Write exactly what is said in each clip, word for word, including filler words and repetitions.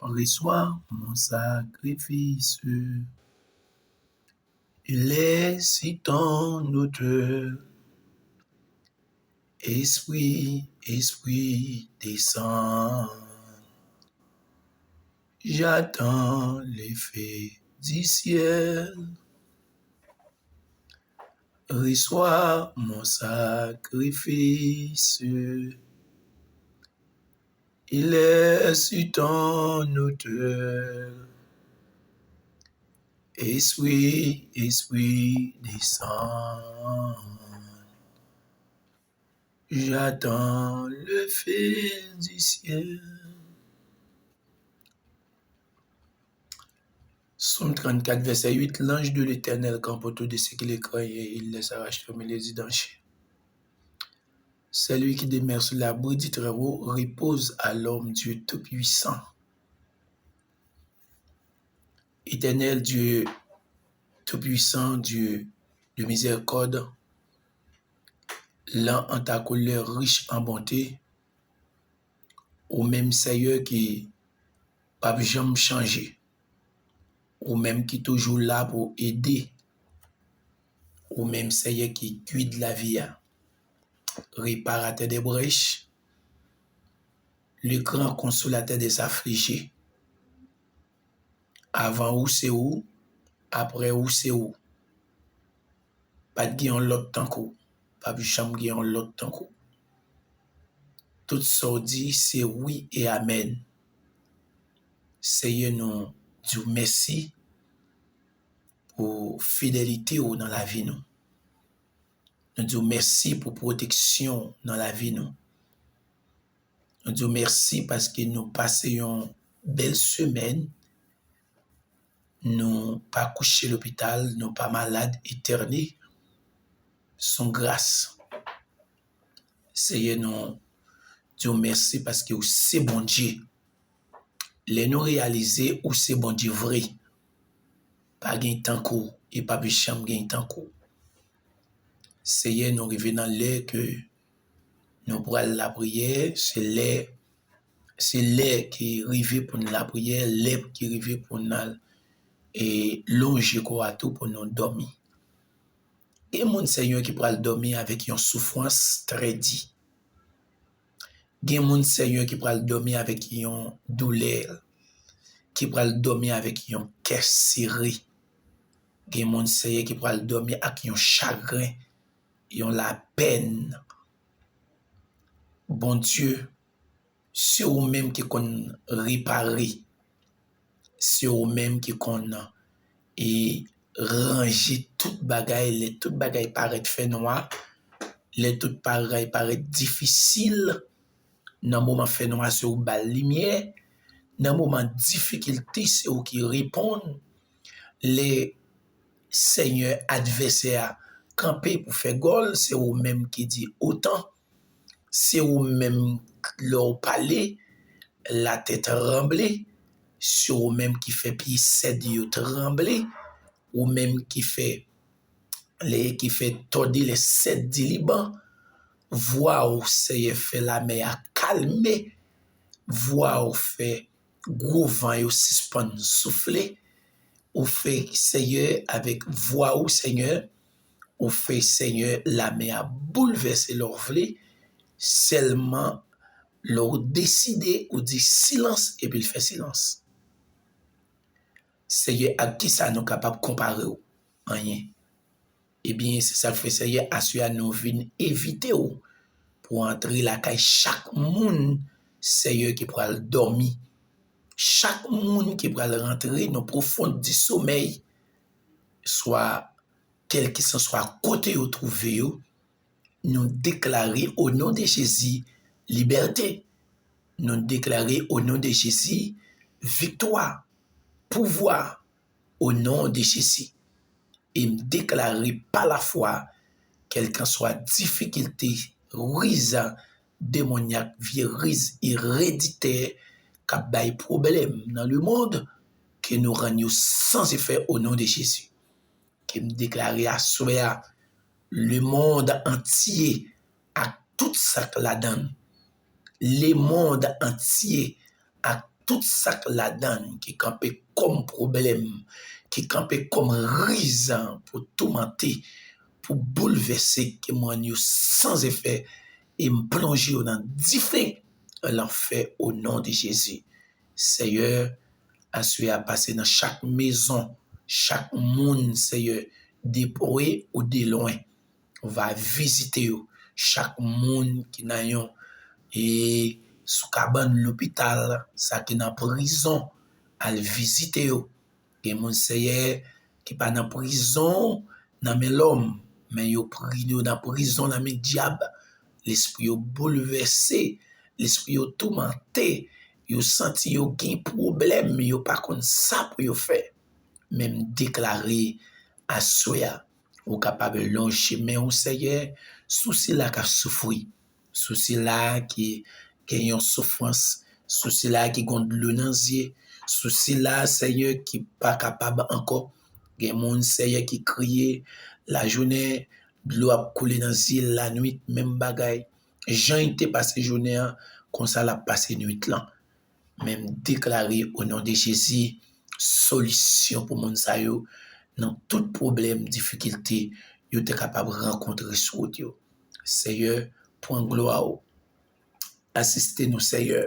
Reçois mon sacrifice. Il est si ton auteur. Esprit, esprit, descend. J'attends le feu du ciel. Reçois mon sacrifice. Il est sur ton autel. Esprit, esprit, descend. J'attends le feu du ciel. Sòm trannkat, vèsè uit, L'ange de l'Éternel campe autour de ceux qui le craignent et il les arrache, trémouler les yeux d'ange. Celui qui demeure sous l'abri du Très-Haut repose à l'ombre du Tout-Puissant. Éternel Dieu, Tout-Puissant, Dieu de miséricorde, lent en ta colère, riche en bonté, ou menm Seyè ki p ap janm chanje, ou menm ki toujou la pou ede, ou menm Seyè ki gid lavi a, réparateur des brèches, le grand consolateur des affligés. Avan ou se ou, apre ou se ou. Pa t gen yon lòt tankou w, p ap janm gen yon lòt tankou w. Tout sa w di se wi e amèn. Seyè, nou di w mèsi pou fidelite w nan lavi nou. Nou di w mèsi pou pwoteksyon w nan lavi nou. Nou di w mèsi paske nou pase yon bèl semèn. Nou pa kouche lopital, nou pa malad, etène. Se yon gras. Seyè, nou di w mèsi paske w se Bondye. Lè nou reyalize ou se Bondye vre, pa gen tankou w e p ap janm gen tankou w. Seyè, nou rive nan lè ke nou pral lapriyè, se lè, se lè ki rive pou n lapriyè, lè ki rive pou n al, e, lonje kò a tou pou nou dòmi. Gen moun, Seyè, ki pral dòmi avèk yon soufrans trè di. Gen moun, Seyè, ki pral dòmi avèk yon doulè, ki pral dòmi avèk yon kè sere. Gen moun, Seyè, ki pral dòmi ak yon chagren, yon lapèn. Bondye, se ou menm ki konn repare. Se ou menm ki konn, e, ranje tout bagay, lè tout bagay parèt fènwa, lè tout bagay parèt difisil. Nan moman fènwa, se ou ba l limyè. Nan moman difikilte, se ou ki reponn. Lè Senyè, advèsè a kanpe pou fè gòl, se ou menm ki di otan. Se ou menm, lè w pale, latè tranble. Se ou menm ki fè pye sèd yo tranble. Ou menm ki fè, lè, ki fè tòde lè sèd di Liban. Vwa w, Seyè, fè lamè a kalme. Vwa w fè gwo van yo sispann soufle. Ou fè, Seyè, avèk vwa w, Seyè, ou fè, Seyè, lamè a boulvèse lè w vle. Sèlman, lè w deside, ou di silans, epi l fè silans. Seyè, ak kisa nou kapab konpare w? Anyen. Ebyen, se sa k fè, Seyè, aswè a nou vin envite w pou w antre lakay chak moun, Seyè, ki pral dòmi. Chak moun ki pral rantre nan pwofondè di somèy, swa kèlkeswa kote yo twouve yo, nou deklare o non de Jezi libète. Nou deklare o non de Jezi viktwa, pouvwa, o non de Jezi. E m deklare pa lafwa, kèlkanswa difikilte, riz demonyak, vye riz ereditè k ap bay pwoblèm nan lemonn, ke nou rann yo san efè o non de Jezi. Ke m deklare aswè a, lemonn antye ak tout sa k ladan l, lemonn antye ak tout sa k ladan l ki kanpe kòm pwoblèm, ki kanpe kòm rizan pou toumante, pou boulvèse, ke m rann yo san efè, e m plonje yo nan dife lanfè o non de Jezi. Seyè, aswè a pase nan chak mezon, chak moun, Seyè, depre ou delwen. Va vizite yo. Chak moun ki nan yon, e, sou kabann lopital, sa ki nan prizon, al vizite yo. Gen moun, Seyè, ki pa nan prizon nan men lòm, men yo pri-, yo nan prizon nan men dyab. Lespri yo boulvèse, lespri yo toumante, yo santi yo gen pwoblèm, yo pa konn sa pou yo fè. Men m deklare aswè a, ou kapab lonje men w, Seyè, sou sila k ap soufri, sou sila ki gen yon soufrans, sou sila ki gen dlo nan zye, sou sila, Seyè, ki pa kapab ankò. Gen moun, Seyè, ki kriye lajounen, dlo ap koule nan zye l, lanwit, menm bagay. Jan l te pase jounen an, konsa l ap pase nwit lan. Men m deklare o non de Jezi, solisyon pou moun sa yo, nan tout pwoblèm, difikilte yo te kapab rankontre sou wout yo. Seyè, pran glwa w. Asiste nou, Seyè.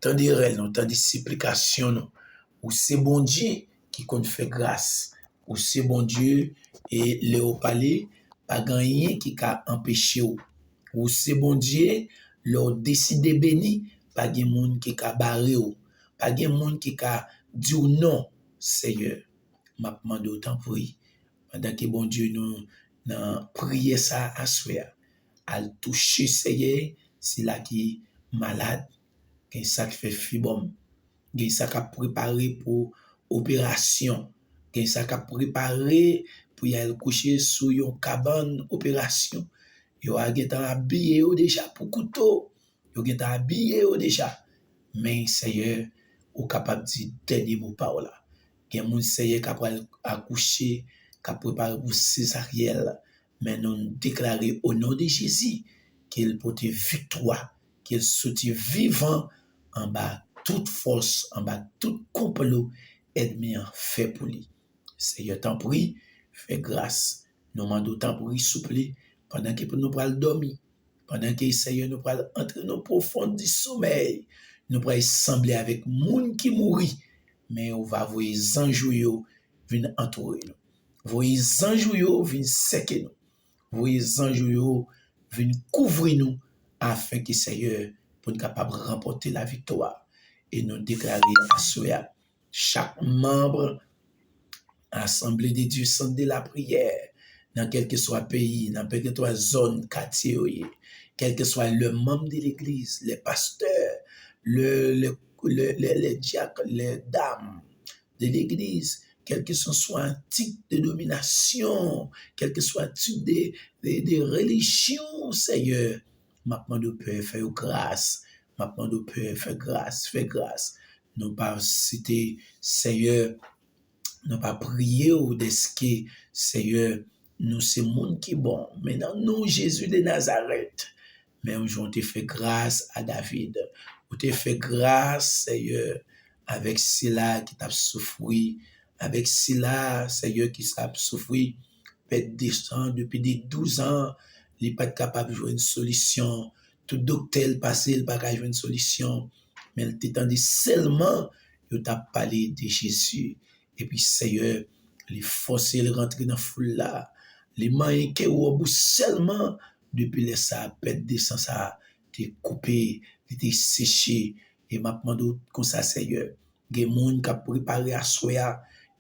Tande rèl nou, tande siplikasyon nou. Ou se Bondye ki konn fè gras. Ou se Bondye, e lè w pale, pa gen anyen ki ka anpeche w. Ou se Bondye, lè w deside beni, pa gen moun ki ka bare w. Pa gen moun ki ka di w non, Seyè. M ap mande w tanpri, pandan ke Bondye nou nan priyè sa a aswè a, al touche, Seyè, sila ki malad, gen sa k fè fibwòm, gen sa k ap prepare pou operasyon, gen sa k ap prepare pou y al kouche sou yon kabann operasyon. Yo a gentan abiye yo deja pou kouto. Yo gentan abiye yo deja. Men, Seyè, ou kapab di dènye mo pa w la. Gen moun, Seyè, k ap pral akouche, k ap prepare pou sezaryèn. Men nou deklare o non de Jezi ke l pote viktwa, ke l soti vivan anba tout fòs, anba tout konplo ènmi an fè pou li. Seyè, tanpri, fè gras. Nou mande w tanpri, souple, pandan ke nou pral dòmi, pandan ke, Seyè, nou pral antre nan pwofondi somèy, nou pral sanble avèk moun ki mouri, men ou va voye zanj ou yo vin antoure nou. Voye zanj ou yo vin sèke nou. Voye zanj ou yo vin kouvri nou, afen ke, Seyè, pou n kapab ranpòte laviktwa. E nou deklare aswè a, chak manm Asanble de Dye, Sant de Lapriyè, nan kèlkeswa peyi, nan kèlkeswa zòn, katye yo ye, kèlkeswa lè manm de legliz, lè pastè, lè, lè, lè, lè, lè dyak, lè dam de legliz, kèlkeswa tit de dominasyon, kèlkeswa tit de, de, de relijyon, Seyè, m ap mande w, Pè, fè yo gras. M ap mande w, Pè, fè gras, fè gras. Nou pa site, Seyè, nou pa priye w dèske, Seyè, nou se moun ki bon. Men nan non Jezi de Nazarèt, menm jan w te fè gras a David, ou te fè gras, Seyè, avèk sila ki t ap soufri, avèk sila, Seyè, ki t ap soufri pèt de san depi de douz an, li pa t kapab jwenn solisyon. Tout doktè l pase, l pa ka jwenn solisyon. Men l te tande sèlman yo t ap pale de Jezi. Epi, Seyè, li fòse l rantre nan foul la. Li manyen kè wòb ou sèlman. Depi lè sa a, pèt de san sa a te koupe, li te seche. E m ap mande w konsa, Seyè, gen moun k ap prepare aswè a,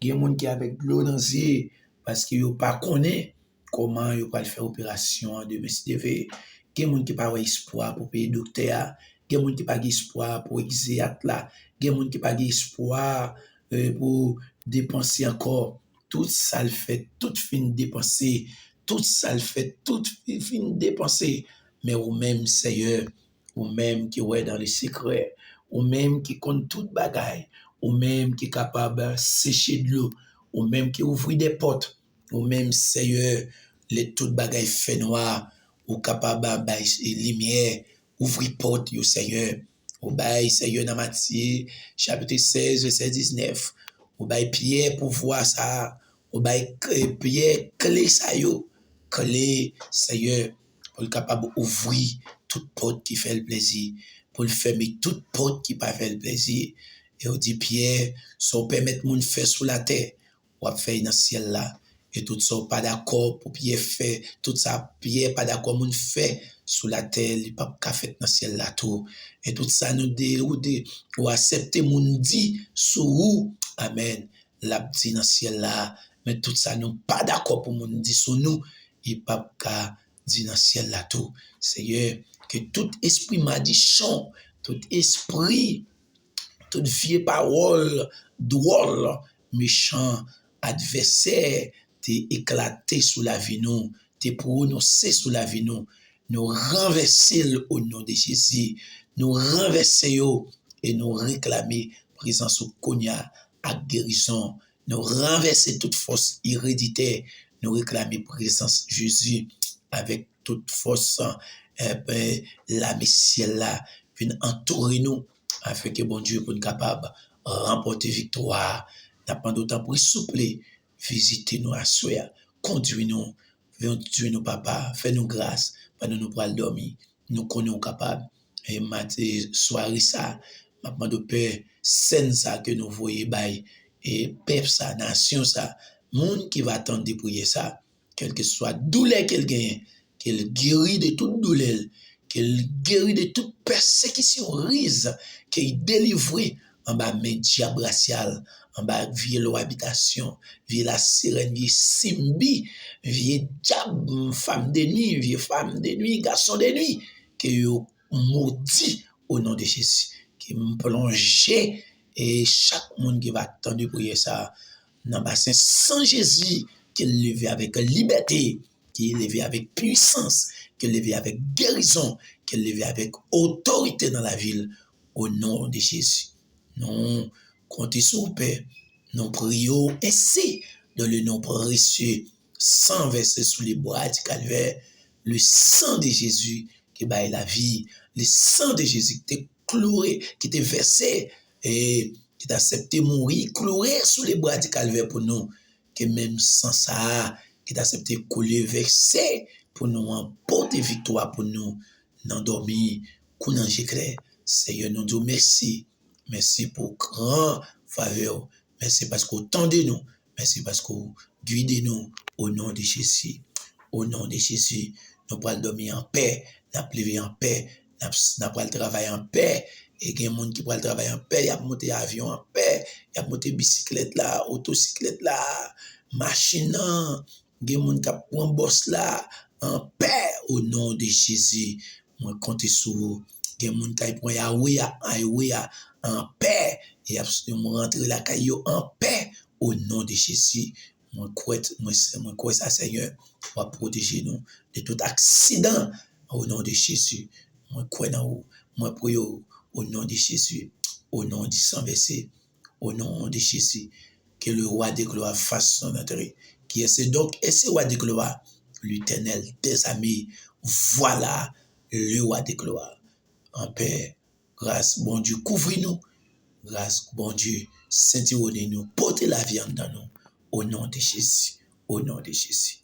gen moun ki avèk dlo nan zye, paske yo pa konnen kòman yo pral fè operasyon an demen, si Dye vle. Gen moun ki pa wè espwa pou peye doktè a, gen moun ki pa gen espwa pou egzeyat la, gen moun ki pa gen espwa, eh, pou depanse ankò. Tout sa l fè, tout fin depanse. Tout sa l fè, tout fin, fin depanse. Men ou menm, Seyè, ou menm ki wè dan le sekrè, ou menm ki konn tout bagay, ou menm ki kapab seche dlo, ou menm ki ouvri de pòt, ou menm, Seyè, lè tout bagay fè nwa, ou kapab bay limyè, ouvri pòt yo, Seyè. Ou bay, Senyè, nan Matye, chapit sèz, vèsè diznèf. Ou bay Pyè pouvwa sa a. Ou bay k-, Pyè kle sa yo. Kle, Senyè, pou l kapab ouvri tout pòt ki fè l plezi, pou l fèmen tout pòt ki pa fè l plezi. E ou di Pyè, sa w pèmèt moun fè sou latè, w ap fè l nan syèl la. E tout sa w pa dakò pou Pyè fè, tout sa Pyè pa dakò moun fè sou latè, li p ap ka fèt nan syèl la tou. E tout sa nou de, ou de, ou aksepte moun di sou ou, amèn, l ap di nan syèl la. Men tout sa nou pa dakò pou moun di sou nou, li p ap ka di nan syèl la tou. Senyè, ke tout espri madichon, tout espri, tout vye pawòl dwòl, mechan advèsè te eklate sou lavi nou, te pwononse sou lavi nou, nou ranvèse l o non de Jezi. Nou ranvèse yo e nou reklame prezans ou kounye a ak gerizon. Nou ranvèse tout fòs ereditè. Nou reklame prezans Jezi avèk tout fòs, eh, lame syèl la vin antoure nou, afenke Bondye pou n kapab ranpòte viktwa a. N ap mande w tanpri, souple, vizite nou aswè a. Kondui nou, kondui nou, Papa, fè nou gras pandan nou pral dòmi. Nou konnen w kapab. E maten, sware sa, m ap mande w, Pè, sèn sa ke nou voye bay, e pèp sa, nasyon sa, moun ki va tande priyè sa, kèlkeswa doulè ke l genyen, ke l geri de tout doulè l, ke l geri de tout pèsekisyon, riz, ke l delivre anba men dyab rasyal, anba vye lwa abitasyon, vye laserèn, vye simbi, vye dyab, fanm de nwi, vye fanm de nwi, gason de nwi, ke yo modi o non de Jezi. Ke m plonje, e chak moun ki va tande priyè sa a nan basen san Jezi, ke l leve avèk libète, ke l leve avèk pwisans, ke l leve avèk gerizon, ke l leve avèk otorite nan lavi l, o non de Jezi. Nou konte sou ou, Pè. Nou priye w ensi, dans le nom précieux, sang versé sous les bras du calvaire, le sang de Jésus qui bay lavi, le sang de Jésus ki te kloure, ki te vèse, e ki te aksepte mouri, kloure sou le bra di kalvè pou nou, ke menm san sa a, ki te aksepte koule, vèse pou nou an, pote viktwa pou nou nan dòmi kou nan je klè. Senyè, nou di w mèsi. Mèsi pou gran favè w. Mèsi paske w tande nou. Mèsi paske w gide nou. O non de Jezi. O non de Jezi. Nou pral dòmi an pè. N ap leve an pè. N ap, n ap pral travay an pè. E gen moun ki pral travay an pè. Y ap monte avyon an pè. Y ap monte bisiklèt la, otosiklèt la, machin nan. Gen moun k ap pran bòs la an pè, o non de Jezi. Mwen konte sou ou. Gen moun k ap pran highway a, highway a an pè. Y ap rantre lakay yo an pè, o non de Jezi. Mwen kwè, mwen, mwen kwè sa, Senyè. W ap pwoteje nou de tout aksidan, o non de Jezi. Mwen kwè nan ou. Mwen priye w, o non de Jezi. O non di san vèse. Au nom de Jésus, que le roi de gloire fasse son entrée. Qui est ce donc, et ce roi de gloire? L'Éternel des armées. Voilà le roi de gloire. Anpè, gras Bondye kouvri nou. Gras Bondye sentiwone nou. Pote lavi anndan nou. O non de Jezi. O non de Jezi.